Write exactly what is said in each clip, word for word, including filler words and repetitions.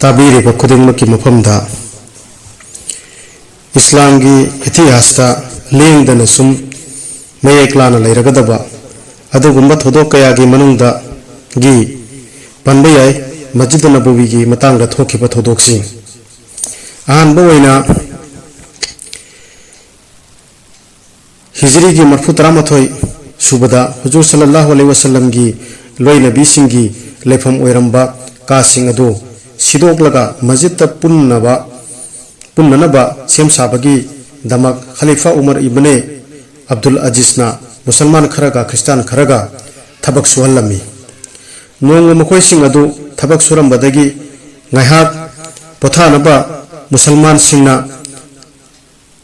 ꯇꯥꯕꯤꯔꯤꯕ ꯈꯨꯗꯤꯡꯃꯛꯀꯤ ꯃꯐꯝꯗ ꯏꯁꯂꯥꯝꯒꯤ ꯏꯇꯤꯍꯥꯁꯇ ꯂꯦꯡꯗꯅ ꯁꯨꯝ ꯃꯌꯦꯛ ꯂꯥꯅ ꯂꯩꯔꯒꯗꯕ ꯑꯗꯨꯒꯨꯝꯕ ꯊꯧꯗꯣꯛ ꯀꯌꯥꯒꯤ ꯃꯅꯨꯡꯗꯒꯤ ꯄꯟꯕ ꯌꯥꯏ, ꯃꯁꯖꯤꯗ ꯅꯕꯋꯤꯒꯤ ꯃꯇꯥꯡꯗ ꯊꯣꯛꯈꯤꯕ ꯊꯧꯗꯣꯛꯁꯤꯡ꯫ ꯑꯍꯥꯟꯕ ꯑꯣꯏꯅ, ꯍꯤꯖꯔꯤꯒꯤ ꯃꯔꯐꯨ ꯇꯔꯥꯃꯥꯊꯣꯏ ꯁꯨꯕꯗ ꯍꯨꯖꯨꯔ ꯁꯜꯂꯜꯂꯥꯍꯨ ꯑꯂꯩꯍꯤ ꯋꯁꯜꯂꯝꯒꯤ ꯂꯣꯏꯅꯕꯤꯁꯤꯡꯒꯤ ꯂꯩꯐꯝ ꯑꯣꯏꯔꯝꯕ ꯀꯥꯁꯤꯡ ꯑꯗꯨ ꯁꯤꯗꯣꯛꯂꯒ ꯃꯁꯖꯤꯗꯇ ꯄꯨꯟꯅꯕ, ꯄꯨꯟꯅꯅꯕ ꯁꯦꯝ ꯁꯥꯕꯒꯤꯗꯃꯛ ꯈꯂꯤꯐꯥ ꯎꯃꯔ ꯏꯕꯅꯦ ꯑꯕꯗꯨꯜ ꯑꯖꯤꯖꯅ ꯃꯨꯁꯜꯃꯥꯟ ꯈꯔꯒ ꯈ꯭ꯔꯤꯁꯇꯥꯟ ꯈꯔꯒ ꯊꯕꯛ ꯁꯨꯍꯜꯂꯝꯃꯤ꯫ ꯅꯣꯡꯃ ꯃꯈꯣꯏꯁꯤꯡ ꯑꯗꯨ ꯊꯕꯛ ꯁꯨꯔꯝꯕꯗꯒꯤ ꯉꯥꯏꯍꯥꯛ ꯄꯣꯊꯥꯅꯕ ꯃꯨꯁꯜꯃꯥꯟꯁꯤꯡꯅ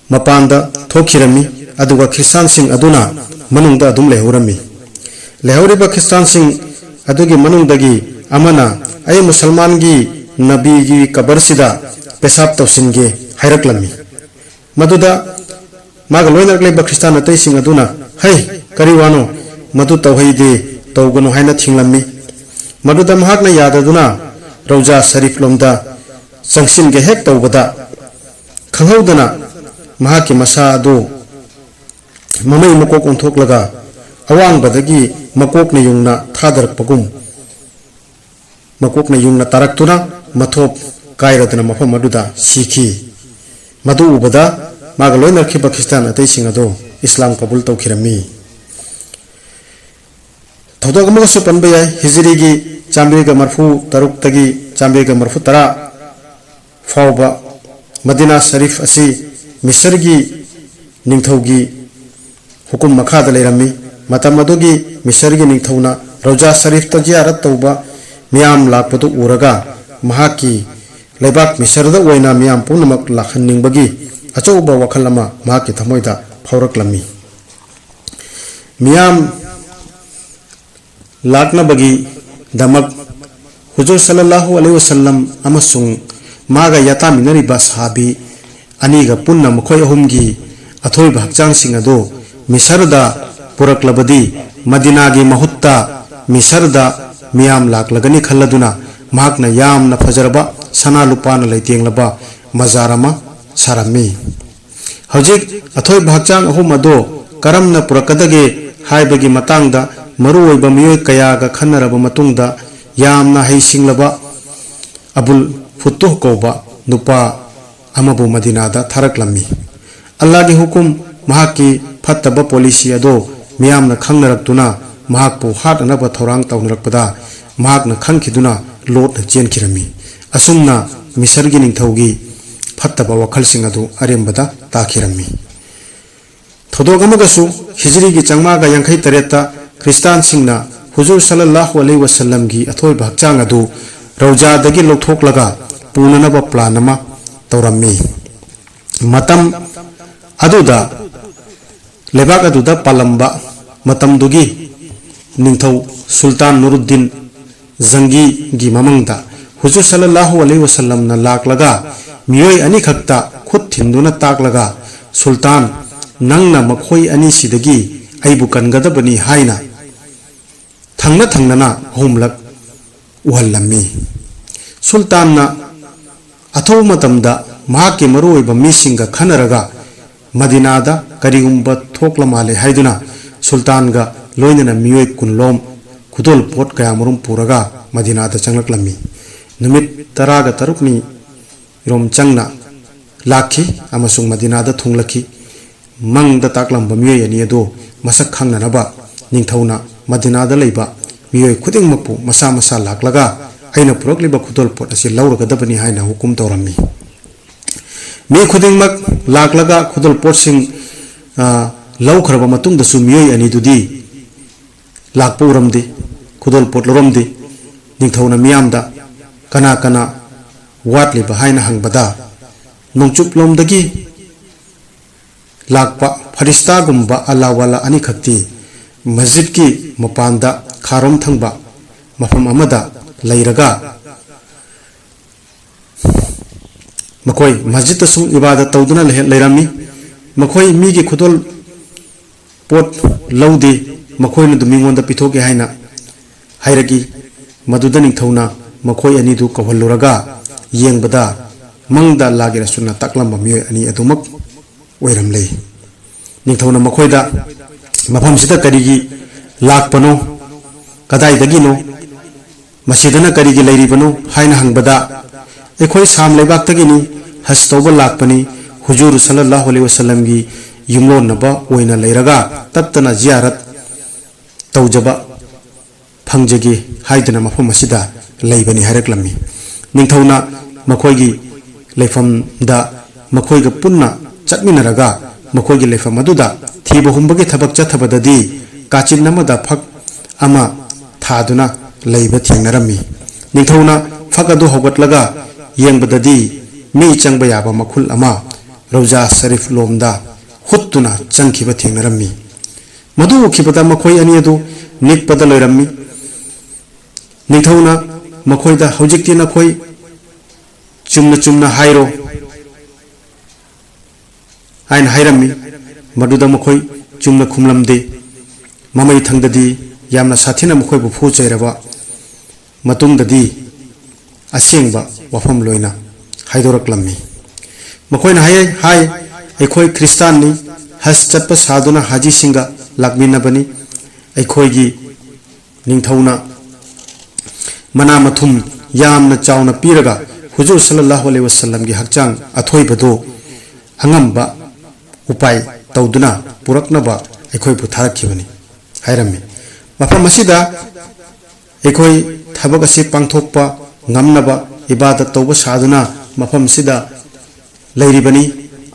ꯃꯄꯥꯟꯗ ꯊꯣꯛꯈꯤꯔꯝꯃꯤ, ꯑꯗꯨꯒ ꯈ꯭ꯔꯤꯁꯇꯥꯟꯁꯤꯡ ꯑꯗꯨꯅ ꯃꯅꯨꯡꯗ ꯑꯗꯨꯝ ꯂꯩꯍꯧꯔꯝꯃꯤ꯫ ꯂꯩꯍꯧꯔꯤꯕ ꯈ꯭ꯔꯤꯁꯇꯥꯟꯁꯤꯡ ꯑꯗꯨꯒꯤ ꯃꯅꯨꯡꯗꯒꯤ ꯑꯃꯅ, "ꯑꯩ ꯃꯨꯁꯜꯃꯥꯟꯒꯤ ꯅꯕꯤꯒꯤ ꯀꯕꯔꯁꯤꯗ ꯄꯦꯁꯥꯞ ꯇꯧꯁꯤꯟꯒꯦ" ꯍꯥꯏꯔꯛꯂꯝꯃꯤ꯫ ꯃꯗꯨꯗ ꯃꯥꯒ ꯂꯣꯏꯅꯔꯛꯂꯤꯕ ꯈ꯭ꯔꯤꯁꯇꯥꯟ ꯑꯇꯩꯁꯤꯡ ꯑꯗꯨꯅ, "ꯍꯩ, ꯀꯔꯤ ꯋꯥꯅꯣ? ꯃꯗꯨ ꯇꯧꯍꯩꯗꯦ, ꯇꯧꯒꯅꯨ" ꯍꯥꯏꯅ ꯊꯤꯡꯂꯝꯃꯤ꯫ ꯃꯗꯨꯗ ꯃꯍꯥꯛꯅ ꯌꯥꯗꯗꯨꯅ ꯔꯧꯖꯥ ꯁꯔꯤꯐ ꯂꯣꯝꯗ ꯆꯪꯁꯤꯟꯒꯦ ꯍꯦꯛ ꯇꯧꯕꯗ, ꯈꯪꯍꯧꯗꯅ ꯃꯍꯥꯛꯀꯤ ꯃꯁꯥ ꯑꯗꯨ ꯃꯃꯩ ꯃꯀꯣꯛ ꯑꯣꯟꯊꯣꯛꯂꯒ ꯑꯋꯥꯡꯕꯗꯒꯤ ꯃꯀꯣꯛꯅ ꯌꯨꯡꯅ ꯊꯥꯗꯔꯛꯄꯒꯨꯝ, ꯃꯀꯣꯛꯅ ꯌꯨꯡꯅ ꯇꯥꯔꯛꯇꯨꯅ ꯃꯊꯣꯞ ꯀꯥꯏꯔꯗꯨꯅ ꯃꯐꯝ ꯑꯗꯨꯗ ꯁꯤꯈꯤ꯫ ꯃꯗꯨ ꯎꯕꯗ ꯃꯥꯒ ꯂꯣꯏꯅꯔꯛꯈꯤꯕ ꯈ꯭ꯔꯤꯁꯇꯥꯟ ꯑꯇꯩꯁꯤꯡ ꯑꯗꯨ ꯏꯁꯂꯥꯝ ꯀꯕꯨꯜ ꯇꯧꯈꯤꯔꯝꯃꯤ꯫ ꯊꯧꯗꯣꯛ ꯑꯃꯒꯁꯨ ꯄꯟꯕ ꯌꯥꯏ꯫ ꯍꯤꯖꯔꯤꯒꯤ ꯆꯥꯝꯃꯔꯤꯒ ꯃꯔꯐꯨ ꯇꯔꯨꯛꯇꯒꯤ ꯆꯥꯝꯃꯔꯤꯒ ꯃꯔꯐꯨ ꯇꯔꯥ ꯐꯥꯎꯕ ꯃꯗꯤꯅꯥ ꯁꯔꯤꯐ ꯑꯁꯤ ꯃꯤꯁꯔꯒꯤ ꯅꯤꯡꯊꯧꯒꯤ ꯍꯨꯀꯨꯝ ꯃꯈꯥꯗ ꯂꯩꯔꯝꯃꯤ꯫ ꯃꯇꯝ ꯑꯗꯨꯒꯤ ꯃꯤꯁꯔꯒꯤ ꯅꯤꯡꯊꯧꯅ ꯔꯧꯖꯥ ꯁꯔꯤꯐꯇ ꯖꯤꯌꯥꯔꯠ ꯇꯧꯕ ꯃꯤꯌꯥꯝ ꯂꯥꯛꯄꯗꯨ ꯎꯔꯒ, ꯃꯍꯥꯛꯀꯤ ꯂꯩꯕꯥꯛ ꯃꯤꯁꯔꯗ ꯑꯣꯏꯅ ꯃꯤꯌꯥꯝ ꯄꯨꯝꯅꯃꯛ ꯂꯥꯛꯍꯟꯅꯤꯡꯕꯒꯤ ꯑꯆꯧꯕ ꯋꯥꯈꯜ ꯑꯃ ꯃꯍꯥꯛꯀꯤ ꯊꯃꯣꯏꯗ ꯐꯥꯎꯔꯛꯂꯝꯃꯤ꯫ ꯃꯤꯌꯥꯝ ꯂꯥꯛꯅꯕꯒꯤꯗꯃꯛ ꯍꯨꯖꯨꯔ ꯁꯜꯂꯜꯂꯥꯍꯨ ꯑꯂꯩꯍꯤ ꯋꯁꯜꯂꯝ ꯑꯃꯁꯨꯡ ꯃꯥꯒ ꯌꯥꯇꯥꯃꯤꯟꯅꯔꯤꯕ ꯁꯍꯥꯕꯤ ꯑꯅꯤꯒ ꯄꯨꯟꯅ ꯃꯈꯣꯏ ꯑꯍꯨꯝꯒꯤ ꯑꯊꯣꯏꯕ ꯍꯛꯆꯥꯡꯁꯤꯡ ꯑꯗꯨ ꯃꯤꯁꯔꯗ ꯄꯨꯔꯛꯂꯕꯗꯤ, ꯃꯗꯤꯅꯥꯒꯤ ꯃꯍꯨꯠꯇ ꯃꯤꯁꯔꯗ ꯃꯤꯌꯥꯝ ꯂꯥꯛꯂꯒꯅꯤ ꯈꯜꯂꯗꯨꯅ, ꯃꯍꯥꯛꯅ ꯌꯥꯝꯅ ꯐꯖꯔꯕ ꯁꯅꯥ ꯂꯨꯄꯥꯅ ꯂꯩꯇꯦꯡꯂꯕ ꯃꯖꯥꯔ ꯑꯃ ꯁꯥꯔꯝꯃꯤ꯫ ꯍꯧꯖꯤꯛ ꯑꯊꯣꯏꯕ ꯍꯛꯆꯥꯡ ꯑꯍꯨꯝ ꯑꯗꯨ ꯀꯔꯝꯅ ꯄꯨꯔꯛꯀꯗꯒꯦ ꯍꯥꯏꯕꯒꯤ ꯃꯇꯥꯡꯗ ꯃꯔꯨꯑꯣꯏꯕ ꯃꯤꯑꯣꯏ ꯀꯌꯥꯒ ꯈꯟꯅꯔꯕ ꯃꯇꯨꯡꯗ, ꯌꯥꯝꯅ ꯍꯩꯁꯤꯡꯂꯕ ꯑꯕꯨꯜ ꯐꯨꯇꯨꯍ ꯀꯧꯕ ꯅꯨꯄꯥ ꯑꯃꯕꯨ ꯃꯗꯤꯅꯥꯗ ꯊꯥꯔꯛꯂꯝꯃꯤ꯫ ꯑꯜꯂꯥꯍꯒꯤ ꯍꯨꯀꯨꯝ, ꯃꯍꯥꯛꯀꯤ ꯐꯠꯇꯕ ꯄꯣꯂꯤꯁꯤ ꯑꯗꯨ ꯃꯤꯌꯥꯝꯅ ꯈꯪꯅꯔꯛꯇꯨꯅ ꯃꯍꯥꯛꯄꯨ ꯍꯥꯠꯅꯅꯕ ꯊꯧꯔꯥꯡ ꯇꯧꯅꯔꯛꯄꯗ, ꯃꯍꯥꯛꯅ ꯈꯪꯈꯤꯗꯨꯅ ꯂꯣꯠꯅ ꯆꯦꯟꯈꯤꯔꯝꯃꯤ꯫ ꯑꯁꯨꯝꯅ ꯃꯤꯁꯔꯒꯤ ꯅꯤꯡꯊꯧꯒꯤ ꯐꯠꯇꯕ ꯋꯥꯈꯜꯁꯤꯡ ꯑꯗꯨ ꯑꯔꯦꯝꯕꯗ ꯇꯥꯈꯤꯔꯝꯃꯤ꯫ ꯊꯧꯗꯣꯛ ꯑꯃꯒꯁꯨ, ꯍꯤꯖ꯭ꯔꯤꯒꯤ ꯆꯥꯝꯃꯉꯥꯒ ꯌꯥꯡꯈꯩ ꯇꯔꯦꯠꯇ ꯈ꯭ꯔꯤꯁꯇꯥꯟꯁꯤꯡꯅ ꯍꯨꯖꯨꯔ ꯁꯜꯂꯜꯂꯥꯍꯨ ꯑꯂꯩꯍꯤ ꯋꯁꯜꯂꯝꯒꯤ ꯑꯊꯣꯏꯕ ꯍꯛꯆꯥꯡ ꯑꯗꯨ ꯔꯧꯖꯥꯗꯒꯤ ꯂꯧꯊꯣꯛꯂꯒ ꯄꯨꯅꯅꯕ ꯄ꯭ꯂꯥꯟ ꯑꯃ ꯇꯧꯔꯝꯃꯤ꯫ ꯃꯇꯝ ꯑꯗꯨꯗ ꯂꯩꯕꯥꯛ ꯑꯗꯨꯗ ꯄꯥꯜꯂꯝꯕ ꯃꯇꯝꯗꯨꯒꯤ ꯅꯤꯡꯊꯧ ꯁꯨꯜꯇꯥꯟ ꯅꯨꯔꯨꯗꯤꯟ ꯖꯪꯒꯤꯒꯤ ꯃꯃꯪꯗ ꯍꯨꯖꯨꯔ ꯁꯜꯂꯜꯂꯥꯍꯨ ꯑꯂꯩꯍꯤ ꯋꯁꯜꯂꯝꯅ ꯂꯥꯛꯂꯒ ꯃꯤꯑꯣꯏ ꯑꯅꯤꯈꯛꯇ ꯈꯨꯠ ꯊꯤꯟꯗꯨꯅ ꯇꯥꯛꯂꯒ, "ꯁꯨꯜꯇꯥꯟ, ꯅꯪꯅ ꯃꯈꯣꯏ ꯑꯅꯤꯁꯤꯗꯒꯤ ꯑꯩꯕꯨ ꯀꯟꯒꯗꯕꯅꯤ" ꯍꯥꯏꯅ ꯊꯪꯅ ꯊꯪꯅꯅ ꯑꯍꯨꯝꯂꯛ ꯎꯍꯜꯂꯝꯃꯤ꯫ ꯁꯨꯜꯇꯥꯟꯅ ꯑꯊꯧꯕ ꯃꯇꯝꯗ ꯃꯍꯥꯛꯀꯤ ꯃꯔꯨꯑꯣꯏꯕ ꯃꯤꯁꯤꯡꯒ ꯈꯟꯅꯔꯒ ꯃꯗꯤꯅꯥꯗ ꯀꯔꯤꯒꯨꯝꯕ ꯊꯣꯛꯂ ꯃꯥꯜꯂꯦ ꯍꯥꯏꯗꯨꯅ ꯁꯨꯜꯇꯥꯟꯒ ꯂꯣꯏꯅꯅ ꯃꯤꯑꯣꯏ ꯀꯨꯟꯂꯣꯝ ꯈꯨꯗꯣꯜ ꯄꯣꯠ ꯀꯌꯥꯃꯔꯨꯝ ꯄꯨꯔꯒ ꯃꯗꯤꯅꯥꯗ ꯆꯪꯂꯛꯂꯝꯃꯤ꯫ ꯅꯨꯃꯤꯠ ꯇꯔꯥꯒ ꯇꯔꯨꯛꯅꯤ ꯔꯣꯝ ꯆꯪꯅ ꯂꯥꯛꯈꯤ ꯑꯃꯁꯨꯡ ꯃꯗꯤꯅꯥꯗ ꯊꯨꯡꯂꯛꯈꯤ꯫ ꯃꯪꯗ ꯇꯥꯛꯂꯝꯕ ꯃꯤꯑꯣꯏ ꯑꯅꯤ ꯑꯗꯨ ꯃꯁꯛ ꯈꯪꯅꯅꯕ ꯅꯤꯡꯊꯧꯅ ꯃꯗꯤꯅꯥꯗ ꯂꯩꯕ ꯃꯤꯑꯣꯏ ꯈꯨꯗꯤꯡꯃꯛꯄꯨ ꯃꯁꯥ ꯃꯁꯥ ꯂꯥꯛꯂꯒ ꯑꯩꯅ ꯄꯨꯔꯛꯂꯤꯕ ꯈꯨꯗꯣꯜ ꯄꯣꯠ ꯑꯁꯤ ꯂꯧꯔꯒꯗꯕꯅꯤ ꯍꯥꯏꯅ ꯍꯨꯀꯨꯝ ꯇꯧꯔꯝꯃꯤ꯫ ꯃꯤ ꯈꯨꯗꯤꯡꯃꯛ ꯂꯥꯛꯂꯒ ꯈꯨꯗꯣꯜ ꯄꯣꯠꯁꯤꯡ, ꯑ, ꯂꯧꯈ꯭ꯔꯕ ꯃꯇꯨꯡꯗꯁꯨ ꯃꯤꯑꯣꯏ ꯑꯅꯤꯗꯨꯗꯤ ꯂꯥꯛꯄ ꯎꯔꯝꯗꯦ, ꯈꯨꯗꯣꯜ ꯄꯣꯠ ꯂꯧꯔꯝꯗꯦ꯫ ꯅꯤꯡꯊꯧꯅ ꯃꯤꯌꯥꯝꯗ ꯀꯅꯥ ꯀꯅꯥ ꯋꯥꯠꯂꯤꯕ ꯍꯥꯏꯅ ꯍꯪꯕꯗ, ꯅꯣꯡꯆꯨꯞꯂꯣꯝꯗꯒꯤ ꯂꯥꯛꯄ ꯐꯔꯤꯁꯇꯥꯒꯨꯝꯕ ꯑꯜꯂꯥꯋꯥꯂꯥ ꯑꯅꯤꯈꯛꯇꯤ ꯃꯁꯖꯤꯗꯀꯤ ꯃꯄꯥꯟꯗ ꯈꯥꯔꯣꯝ ꯊꯪꯕ ꯃꯐꯝ ꯑꯃꯗ ꯂꯩꯔꯒ ꯃꯈꯣꯏ ꯃꯁꯖꯤꯗꯇ ꯁꯨꯝ ꯏꯕꯥꯗꯠ ꯇꯧꯗꯨꯅ ꯂꯩ-, ꯂꯩꯔꯝꯃꯤ꯫ ꯃꯈꯣꯏ ꯃꯤꯒꯤ ꯈꯨꯗꯣꯜ ꯄꯣꯠ ꯂꯧꯗꯦ, ꯃꯈꯣꯏꯅ ꯑꯗꯨꯝ ꯃꯤꯉꯣꯟꯗ ꯄꯤꯊꯣꯛꯀꯦ ꯍꯥꯏꯅ ꯍꯥꯏꯔꯛꯏ꯫ ꯃꯗꯨꯗ ꯅꯤꯡꯊꯧꯅ ꯃꯈꯣꯏ ꯑꯅꯤꯗꯨ ꯀꯧꯍꯜꯂꯨꯔꯒ, ꯌꯦꯡꯕꯗ ꯃꯪꯗ ꯑꯜꯂꯥꯍꯒꯤ ꯔꯁꯨꯜꯅ ꯇꯥꯛꯂꯝꯕ ꯃꯤꯑꯣꯏ ꯑꯅꯤ ꯑꯗꯨꯃꯛ ꯑꯣꯏꯔꯝꯂꯦ꯫ ꯅꯤꯡꯊꯧꯅ ꯃꯈꯣꯏꯗ ꯃꯐꯝꯁꯤꯗ ꯀꯔꯤꯒꯤ ꯂꯥꯛꯄꯅꯣ, ꯀꯗꯥꯏꯗꯒꯤꯅꯣ, ꯃꯁꯤꯗꯅ ꯀꯔꯤꯒꯤ ꯂꯩꯔꯤꯕꯅꯣ ꯍꯥꯏꯅ ꯍꯪꯕꯗ, "ꯑꯩꯈꯣꯏ ꯁꯥꯝ ꯂꯩꯕꯥꯛꯇꯒꯤꯅꯤ, ꯍꯖ ꯇꯧꯕ ꯂꯥꯛꯄꯅꯤ, ꯍꯨꯖꯨꯔ ꯁꯜꯂꯜꯂꯥꯍꯨ ꯑꯂꯩꯍꯤ ꯋꯁꯜꯂꯝꯒꯤ ꯌꯨꯝꯂꯣꯟꯅꯕ ꯑꯣꯏꯅ ꯂꯩꯔꯒ ꯇꯠꯇꯅ ꯖꯤꯌꯥꯔꯠ ꯇꯧꯖꯕ ꯐꯪꯖꯒꯦ ꯍꯥꯏꯗꯨꯅ ꯃꯐꯝ ꯑꯁꯤꯗ ꯂꯩꯕꯅꯤ" ꯍꯥꯏꯔꯛꯂꯝꯃꯤ꯫ ꯅꯤꯡꯊꯧꯅ ꯃꯈꯣꯏꯒꯤ ꯂꯩꯐꯝꯗ ꯃꯈꯣꯏꯒ ꯄꯨꯟꯅ ꯆꯠꯃꯤꯟꯅꯔꯒ ꯃꯈꯣꯏꯒꯤ ꯂꯩꯐꯝ ꯑꯗꯨꯗ ꯊꯤꯕ ꯍꯨꯝꯕꯒꯤ ꯊꯕꯛ ꯆꯠꯊꯕꯗꯗꯤ ꯀꯥꯆꯤꯟ ꯑꯃꯗ ꯐꯛ ꯑꯃ ꯊꯥꯗꯨꯅ ꯂꯩꯕ ꯊꯦꯡꯅꯔꯝꯃꯤ꯫ ꯅꯤꯡꯊꯧꯅ ꯐꯛ ꯑꯗꯨ ꯍꯧꯒꯠꯂꯒ ꯌꯦꯡꯕꯗꯗꯤ ꯃꯤ ꯆꯪꯕ ꯌꯥꯕ ꯃꯈꯨꯜ ꯑꯃ ꯔꯧꯖꯥ ꯁꯔꯤꯐ ꯂꯣꯝꯗ ꯍꯨꯠꯇꯨꯅ ꯆꯪꯈꯤꯕ ꯊꯦꯡꯅꯔꯝꯃꯤ꯫ ꯃꯗꯨ ꯎꯈꯤꯕꯗ ꯃꯈꯣꯏ ꯑꯅꯤ ꯑꯗꯨ ꯅꯤꯛꯄꯗ ꯂꯣꯏꯔꯝꯃꯤ꯫ ꯅꯤꯡꯊꯧꯅ ꯃꯈꯣꯏꯗ, "ꯍꯧꯖꯤꯛꯇꯤ ꯅꯈꯣꯏ ꯆꯨꯝꯅ ꯆꯨꯝꯅ ꯍꯥꯏꯔꯣ" ꯍꯥꯏꯅ ꯍꯥꯏꯔꯝꯃꯤ꯫ ꯃꯗꯨꯗ ꯃꯈꯣꯏ ꯆꯨꯝꯅ ꯈꯨꯝꯂꯝꯗꯦ꯫ ꯃꯃꯩ ꯊꯪꯗꯗꯤ ꯌꯥꯝꯅ ꯁꯥꯊꯤꯅ ꯃꯈꯣꯏꯕꯨ ꯐꯨ ꯆꯩꯔꯕ ꯃꯇꯨꯡꯗꯗꯤ ꯑꯁꯦꯡꯕ ꯋꯥꯐꯝ ꯂꯣꯏꯅ ꯍꯥꯏꯗꯣꯔꯛꯂꯝꯃꯤ꯫ ꯃꯈꯣꯏꯅ ꯍꯥꯏ, ꯍꯥꯏ, "ꯑꯩꯈꯣꯏ ꯈ꯭ꯔꯤꯁꯇꯥꯟꯅꯤ, ꯍꯖ ꯆꯠꯄ ꯁꯥꯗꯨꯅ ꯍꯥꯖꯤꯁꯤꯡꯒ ꯂꯥꯛꯃꯤꯟꯅꯕꯅꯤ꯫ ꯑꯩꯈꯣꯏꯒꯤ ꯅꯤꯡꯊꯧꯅ ꯃꯅꯥ ꯃꯊꯨꯝ ꯌꯥꯝꯅ ꯆꯥꯎꯅ ꯄꯤꯔꯒ ꯍꯨꯖꯨꯔ ꯁꯜꯂꯜꯂꯥꯍꯨ ꯑꯂꯩꯍꯤ ꯋꯁꯜꯂꯝꯒꯤ ꯍꯛꯆꯥꯡ ꯑꯊꯣꯏꯕꯗꯨ ꯑꯉꯝꯕ ꯎꯄꯥꯏ ꯇꯧꯗꯨꯅ ꯄꯨꯔꯛꯅꯕ ꯑꯩꯈꯣꯏꯕꯨ ꯊꯥꯔꯛꯈꯤꯕꯅꯤ" ꯍꯥꯏꯔꯝꯃꯤ꯫ ꯃꯐꯝ ꯑꯁꯤꯗ ꯑꯩꯈꯣꯏ ꯊꯕꯛ ꯑꯁꯤ ꯄꯥꯡꯊꯣꯛꯄ ꯉꯝꯅꯕ ꯏꯕꯥꯗꯠ ꯇꯧꯕ ꯁꯥꯗꯨꯅ ꯃꯐꯝꯁꯤꯗ ꯂꯩꯔꯤꯕꯅꯤ꯫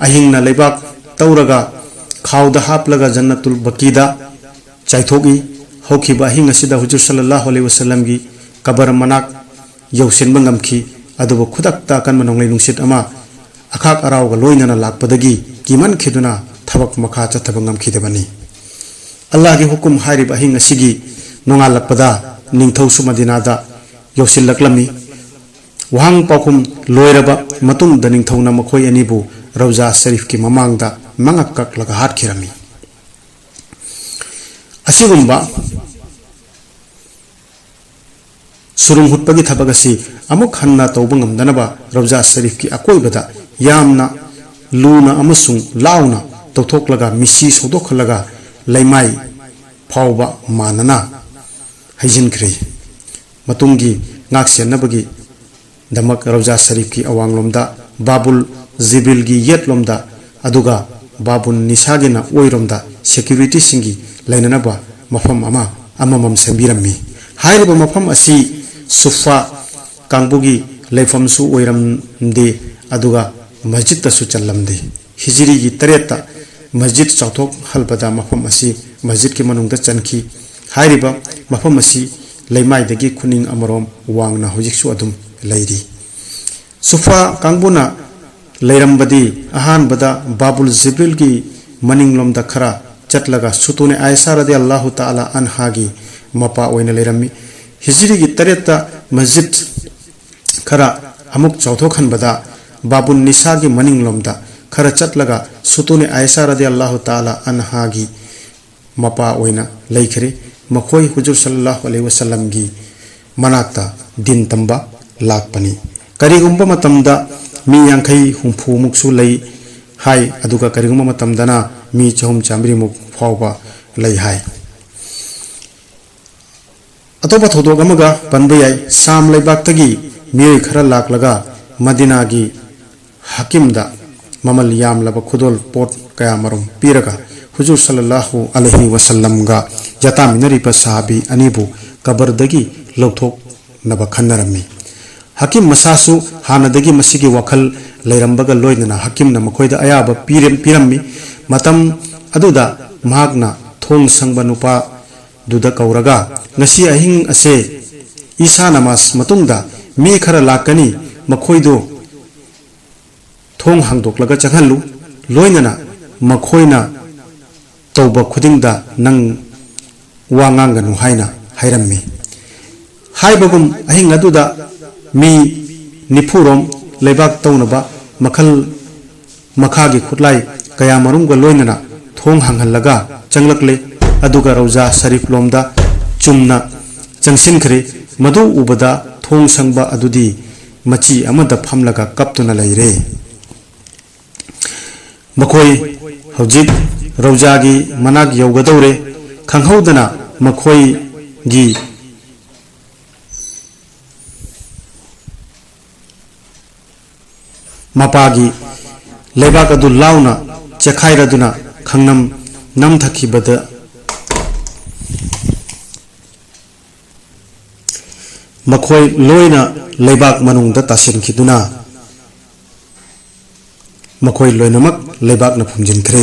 ꯑꯍꯤꯡꯅ ꯂꯩꯕꯥꯛ ꯇꯧꯔꯒ ꯈꯥꯎꯗ ꯍꯥꯞꯂꯒ ꯖꯟꯅꯇꯨꯜ ꯕꯀꯤꯗ ꯆꯥꯏꯊꯣꯛꯏ꯫ ꯍꯧꯈꯤꯕ ꯑꯍꯤꯡ ꯑꯁꯤꯗ ꯍꯨꯖꯨꯔ ꯁꯜꯂꯜꯂꯥꯍꯨ ꯑꯂꯩꯍꯤ ꯋꯁꯜꯂꯝꯒꯤ ꯀꯕꯔ ꯃꯅꯥꯛ ꯌꯧꯁꯤꯟꯕ ꯉꯝꯈꯤ, ꯑꯗꯨꯕꯨ ꯈꯨꯗꯛꯇ ꯑꯀꯟꯕ ꯅꯣꯡꯂꯩ ꯅꯨꯡꯁꯤꯠ ꯑꯃ ꯑꯈꯥꯛ ꯑꯔꯥꯎꯒ ꯂꯣꯏꯅꯅ ꯂꯥꯛꯄꯗꯒꯤ ꯀꯤꯃꯟꯈꯤꯗꯨꯅ ꯊꯕꯛ ꯃꯈꯥ ꯆꯠꯊꯕ ꯉꯝꯈꯤꯗꯕꯅꯤ꯫ ꯑꯜꯂꯥꯍꯒꯤ ꯍꯨꯀꯨꯝ ꯍꯥꯏꯔꯤꯕ ꯑꯍꯤꯡ ꯑꯁꯤꯒꯤ ꯅꯣꯡꯉꯥꯜꯂꯛꯄꯗ ꯅꯤꯡꯊꯧꯁꯨ ꯃꯗꯤꯅꯥꯗ ꯌꯧꯁꯤꯜꯂꯛꯂꯝꯃꯤ꯫ ꯋꯥꯍꯪ ꯄꯥꯎꯈꯨꯝ ꯂꯣꯏꯔꯕ ꯃꯇꯨꯡꯗ ꯅꯤꯡꯊꯧꯅ ꯃꯈꯣꯏ ꯑꯅꯤꯕꯨ ꯔꯧꯖꯥ ꯁꯔꯤꯐꯀꯤ ꯃꯃꯥꯡꯗ ꯃꯉꯛ ꯀꯛꯂꯒ ꯍꯥꯠꯈꯤꯔꯝꯃꯤ꯫ ꯑꯁꯤꯒꯨꯝꯕ ꯁꯨꯔꯨꯡ ꯍꯨꯠꯄꯒꯤ ꯊꯕꯛ ꯑꯁꯤ ꯑꯃꯨꯛ ꯍꯟꯅ ꯇꯧꯕ ꯉꯝꯗꯅꯕ ꯔꯧꯖꯥ ꯁꯔꯤꯐꯀꯤ ꯑꯀꯣꯏꯕꯗ ꯌꯥꯝꯅ ꯂꯨꯅ ꯑꯃꯁꯨꯡ ꯂꯥꯎꯅ ꯇꯧꯊꯣꯛꯂꯒ, ꯃꯤꯁꯤ ꯁꯧꯗꯣꯛꯍꯜꯂꯒ, ꯂꯩꯃꯥꯏ ꯐꯥꯎꯕ ꯃꯥꯟꯅꯅ ꯍꯩꯖꯤꯟꯈ꯭ꯔꯦ꯫ ꯃꯇꯨꯡꯒꯤ ꯉꯥꯛ ꯁꯦꯟꯅꯕꯒꯤꯗꯃꯛ ꯔꯧꯖꯥ ꯁꯔꯤꯐꯀꯤ ꯑꯋꯥꯡꯂꯣꯝꯗ ꯕꯥꯕꯨꯜ ꯖꯤꯕꯤꯜꯒꯤ ꯌꯦꯠꯂꯣꯝꯗ, ꯑꯗꯨꯒ ꯕꯥꯕꯨꯟ ꯅꯤꯁꯥꯒꯤꯅ ꯑꯣꯏꯔꯣꯝꯗ ꯁꯦꯀ꯭ꯌꯨꯔꯤꯇꯤꯁꯤꯡꯒꯤ ꯂꯩꯅꯅꯕ ꯃꯐꯝ ꯑꯃ ꯑꯃꯃꯝ ꯁꯦꯝꯕꯤꯔꯝꯃꯤ꯫ ꯍꯥꯏꯔꯤꯕ ꯃꯐꯝ ꯑꯁꯤ ꯁꯨꯐꯥ ꯀꯥꯡꯕꯨꯒꯤ ꯂꯩꯐꯝꯁꯨ ꯑꯣꯏꯔꯝꯗꯦ, ꯑꯗꯨꯒ ꯃꯁꯖꯤꯠꯇꯁꯨ ꯆꯜꯂꯝꯗꯦ꯫ ꯍꯤꯖꯔꯤꯒꯤ ꯇꯔꯦꯠꯇ ꯃꯁꯖꯤꯠ ꯆꯥꯎꯊꯣꯛꯍꯜꯕꯗ ꯃꯐꯝ ꯑꯁꯤ ꯃꯁꯖꯤꯠꯀꯤ ꯃꯅꯨꯡꯗ ꯆꯟꯈꯤ꯫ ꯍꯥꯏꯔꯤꯕ ꯃꯐꯝ ꯑꯁꯤ ꯂꯩꯃꯥꯏꯗꯒꯤ ꯈꯨꯅꯤꯡ ꯑꯃꯔꯣꯝ ꯋꯥꯡꯅ ꯍꯧꯖꯤꯛꯁꯨ ꯑꯗꯨꯝ ꯂꯩꯔꯤ꯫ ꯁꯨꯐꯥ ꯀꯥꯡꯕꯨꯅ ꯂꯩꯔꯝꯕꯗꯤ ꯑꯍꯥꯟꯕꯗ ꯕꯥꯕꯨꯜ ꯖꯤꯕ꯭ꯔꯤꯜꯒꯤ ꯃꯅꯤꯡꯂꯣꯝꯗ ꯈꯔ ꯆꯠꯂꯒ ꯁꯨꯇꯨꯅꯦ ꯑꯥꯏꯁꯥ ꯔꯗꯤ ꯑꯜꯂꯥꯍꯨ ꯇꯥꯂꯥ ꯑꯟꯍꯥꯒꯤ ꯃꯄꯥ ꯑꯣꯏꯅ ꯂꯩꯔꯝꯃꯤ꯫ ꯍꯤꯖꯔꯤꯒꯤ ꯇꯔꯦꯠꯇ ꯃꯁꯖꯤꯠ ꯈꯔ ꯑꯃꯨꯛ ꯆꯥꯎꯊꯣꯛꯍꯟꯕꯗ ꯕꯥꯕꯨꯟ ꯅꯤꯁꯥꯒꯤ ꯃꯅꯤꯡꯂꯣꯝꯗ ꯈꯔ ꯆꯠꯂꯒ ꯁꯨꯇꯨꯅꯦ ꯑꯥꯏꯁꯥ ꯔꯗꯤ ꯑꯜꯂꯥꯍꯨ ꯇꯥꯂꯥ ꯑꯟꯍꯥꯒꯤ ꯃꯄꯥ ꯑꯣꯏꯅ ꯂꯩꯈ꯭ꯔꯦ꯫ ꯃꯈꯣꯏ ꯍꯨꯖꯨꯔ ꯁꯜꯂꯜꯂꯥꯍꯨ ꯑꯂꯩꯍꯤ ꯋꯁꯜꯂꯝꯒꯤ ꯃꯅꯥꯛꯇ ꯗꯤꯟ ꯇꯝꯕ ꯂꯥꯛꯄꯅꯤ꯫ ꯀꯔꯤꯒꯨꯝꯕ ꯃꯇꯝꯗ ꯃꯤ ꯌꯥꯡꯈꯩ ꯍꯨꯝꯐꯨꯃꯨꯛꯁꯨ ꯂꯩ ꯍꯥꯏ, ꯑꯗꯨꯒ ꯀꯔꯤꯒꯨꯝꯕ ꯃꯇꯝꯗꯅ ꯃꯤ ꯆꯍꯨꯝ ꯆꯥꯃꯔꯤꯃꯨꯛ ꯐꯥꯎꯕ ꯂꯩ ꯍꯥꯏ꯫ ꯑꯇꯣꯞꯄ ꯊꯧꯗꯣꯛ ꯑꯃꯒ ꯄꯟꯕ ꯌꯥꯏ꯫ ꯁꯥꯝ ꯂꯩꯕꯥꯛꯇꯒꯤ ꯃꯤꯑꯣꯏ ꯈꯔ ꯂꯥꯛꯂꯒ ꯃꯗꯤꯅꯥꯒꯤ ꯍꯥꯀꯤꯝꯗ ꯃꯃꯜ ꯌꯥꯝꯂꯕ ꯈꯨꯗꯣꯜ ꯄꯣꯠ ꯀꯌꯥꯃꯔꯨꯝ ꯄꯤꯔꯒ ꯍꯨꯖꯨꯔ ꯁꯜꯂꯜꯂꯥꯍꯨ ꯑꯂꯩꯍꯤ ꯋꯁꯜꯂꯝꯒ ꯌꯥꯇꯥꯃꯤꯟꯅꯔꯤꯕ ꯁꯍꯥꯕꯤ ꯑꯅꯤꯕꯨ ꯀꯕꯔꯗꯒꯤ ꯂꯧꯊꯣꯛꯅꯕ ꯈꯟꯅꯔꯝꯃꯤ꯫ ꯍꯥꯀꯤꯝ ꯃꯁꯥꯁꯨ ꯍꯥꯟꯅꯗꯒꯤ ꯃꯁꯤꯒꯤ ꯋꯥꯈꯜ ꯂꯩꯔꯝꯕꯒ ꯂꯣꯏꯅꯅ ꯍꯥꯀꯤꯝꯅ ꯃꯈꯣꯏꯗ ꯑꯌꯥꯕ ꯄꯤꯔꯦꯝ-, ꯄꯤꯔꯝꯃꯤ꯫ ꯃꯇꯝ ꯑꯗꯨꯗ ꯃꯍꯥꯛꯅ ꯊꯣꯡ ꯁꯪꯕ ꯅꯨꯄꯥꯗꯨꯗ ꯀꯧꯔꯒ, "ꯉꯁꯤ ꯑꯍꯤꯡ ꯑꯁꯦ ꯏꯁꯥ ꯅꯃꯥꯖ ꯃꯇꯨꯡꯗ ꯃꯤ ꯈꯔ ꯂꯥꯛꯀꯅꯤ, ꯃꯈꯣꯏꯗꯨ ꯊꯣꯡ ꯍꯥꯡꯗꯣꯛꯂꯒ ꯆꯪꯍꯜꯂꯨ, ꯂꯣꯏꯅꯅ ꯃꯈꯣꯏꯅ ꯇꯧꯕ ꯈꯨꯗꯤꯡꯗ ꯅꯪ ꯋꯥ ꯉꯥꯡꯒꯅꯨ" ꯍꯥꯏꯅ ꯍꯥꯏꯔꯝꯃꯤ꯫ ꯍꯥꯏꯕꯒꯨꯝ ꯑꯍꯤꯡ ꯑꯗꯨꯗ ꯃꯤ ꯅꯤꯐꯨꯔꯣꯝ ꯂꯩꯕꯥꯛ ꯇꯧꯅꯕ ꯃꯈꯜ ꯃꯈꯥꯒꯤ ꯈꯨꯠꯂꯥꯏ ꯀꯌꯥꯃꯔꯨꯝꯒ ꯂꯣꯏꯅꯅ ꯊꯣꯡ ꯍꯥꯡꯍꯜꯂꯒ ꯆꯪꯂꯛꯂꯦ꯫ ꯑꯗꯨꯒ ꯔꯧꯖꯥ ꯁꯔꯤꯐ ꯂꯣꯝꯗ ꯆꯨꯝꯅ ꯆꯪꯁꯤꯟꯈ꯭ꯔꯦ꯫ ꯃꯗꯨ ꯎꯕꯗ ꯊꯣꯡ ꯁꯪꯕ ꯑꯗꯨꯗꯤ ꯃꯆꯤ ꯑꯃꯗ ꯐꯝꯂꯒ ꯀꯞꯇꯨꯅ ꯂꯩꯔꯦ꯫ ꯃꯈꯣꯏ ꯍꯧꯖꯤꯛ ꯔꯧꯖꯥꯒꯤ ꯃꯅꯥꯛ ꯌꯧꯒꯗꯧꯔꯦ꯫ ꯈꯪꯍꯧꯗꯅ ꯃꯈꯣꯏꯒꯤ ꯃꯄꯥꯒꯤ ꯂꯩꯕꯥꯛ ꯑꯗꯨ ꯂꯥꯎꯅ ꯆꯦꯈꯥꯏꯔꯗꯨꯅ ꯈꯪꯅꯝ ꯅꯝꯊꯈꯤꯕꯗ ꯃꯈꯣꯏ ꯂꯣꯏꯅ ꯂꯩꯕꯥꯛ ꯃꯅꯨꯡꯗ ꯇꯥꯁꯤꯟꯈꯤꯗꯨꯅ ꯃꯈꯣꯏ ꯂꯣꯏꯅꯃꯛ ꯂꯩꯕꯥꯛꯅ ꯐꯨꯝꯖꯤꯟꯈ꯭ꯔꯦ꯫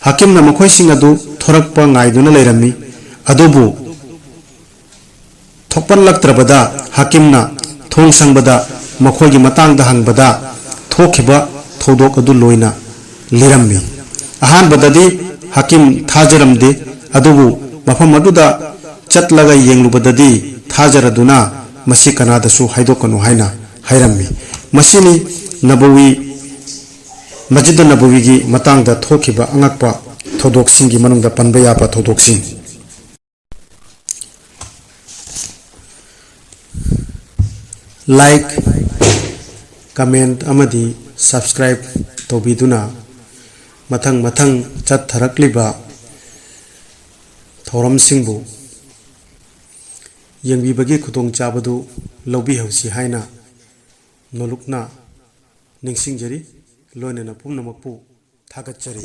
ꯍꯥꯀꯤꯝꯅ ꯃꯈꯣꯏꯁꯤꯡ ꯑꯗꯨ ꯊꯣꯔꯛꯄ ꯉꯥꯏꯗꯨꯅ ꯂꯩꯔꯝꯃꯤ꯫ ꯑꯗꯨꯕꯨ ꯊꯣꯛꯄꯜꯂꯛꯇ꯭ꯔꯕꯗ ꯍꯥꯀꯤꯝꯅ ꯊꯣꯡ ꯁꯪꯕꯗ ꯃꯈꯣꯏꯒꯤ ꯃꯇꯥꯡꯗ ꯍꯪꯕꯗ ꯊꯣꯛꯈꯤꯕ ꯊꯧꯗꯣꯛ ꯑꯗꯨ ꯂꯣꯏꯅ ꯂꯤꯔꯝꯃꯤ꯫ ꯑꯍꯥꯟꯕꯗꯗꯤ ꯍꯥꯀꯤꯝ ꯊꯥꯖꯔꯝꯗꯦ, ꯑꯗꯨꯕꯨ ꯃꯐꯝ ꯑꯗꯨꯗ ꯆꯠꯂꯒ ꯌꯦꯡꯂꯨꯕꯗꯗꯤ ꯊꯥꯖꯔꯗꯨꯅ ꯃꯁꯤ ꯀꯅꯥꯗꯁꯨ ꯍꯥꯏꯗꯣꯛꯀꯅꯨ ꯍꯥꯏꯅ ꯍꯥꯏꯔꯝꯃꯤ꯫ ꯃꯁꯤꯅꯤ ꯅꯕꯋꯤ, ꯃꯁꯖꯤꯗ ꯅꯕꯋꯤꯒꯤ ꯃꯇꯥꯡꯗ ꯊꯣꯛꯈꯤꯕ ꯑꯉꯛꯄ ꯊꯧꯗꯣꯛꯁꯤꯡꯒꯤ ꯃꯅꯨꯡꯗ ꯄꯟꯕ ꯌꯥꯕ ꯊꯧꯗꯣꯛꯁꯤꯡ꯫ Like, comment ꯑꯃꯗꯤ subscribe ꯇꯧꯕꯤꯗꯨꯅ ꯃꯊꯪ ꯃꯊꯪ ꯆꯠꯊꯔꯛꯂꯤꯕ ꯊꯧꯔꯝꯁꯤꯡꯕꯨ ꯌꯦꯡꯕꯤꯕꯒꯤ ꯈꯨꯗꯣꯡꯆꯥꯕꯗꯨ ꯂꯧꯕꯤꯍꯧꯁꯤ ꯍꯥꯏꯅ ꯅꯣꯂꯨꯛꯅ ꯅꯤꯡꯁꯤꯡꯖꯔꯤ꯫ ꯂꯣꯏꯅꯅ ꯄꯨꯝꯅꯃꯛꯄꯨ ꯊꯥꯒꯠꯆꯔꯤ꯫